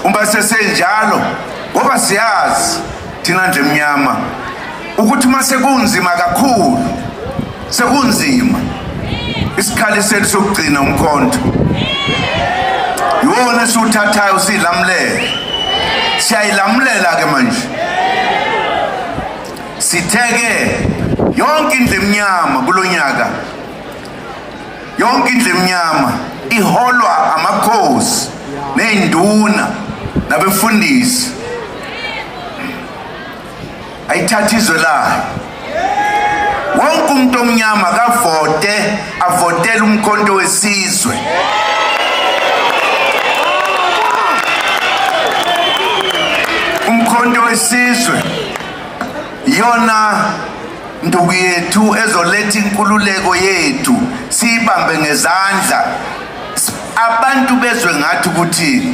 Uma sesenjalo, ngoba siyazi thina nje mnyama ukuthi uma sekunzima kakhulu, sekunzima, isikhali sethu sokugcina umkhonto iwona esiwuthathayo siyilamulela. Siyayilamulela ke manje. Sitheke yonke indlu emnyama kulonyaka, yonke indlu emnyama iholwa amakhosi nezinduna nabefundisi, ayithatha izwe layo. Wonke umuntu omnyama kavote, avotele uMkhonto weSizwe. UMkhonto weSizwe yona nduku yethu ezoletha inkululeko yethu, siyibambe ngezandla, abantu bezwe ngathi ukuthi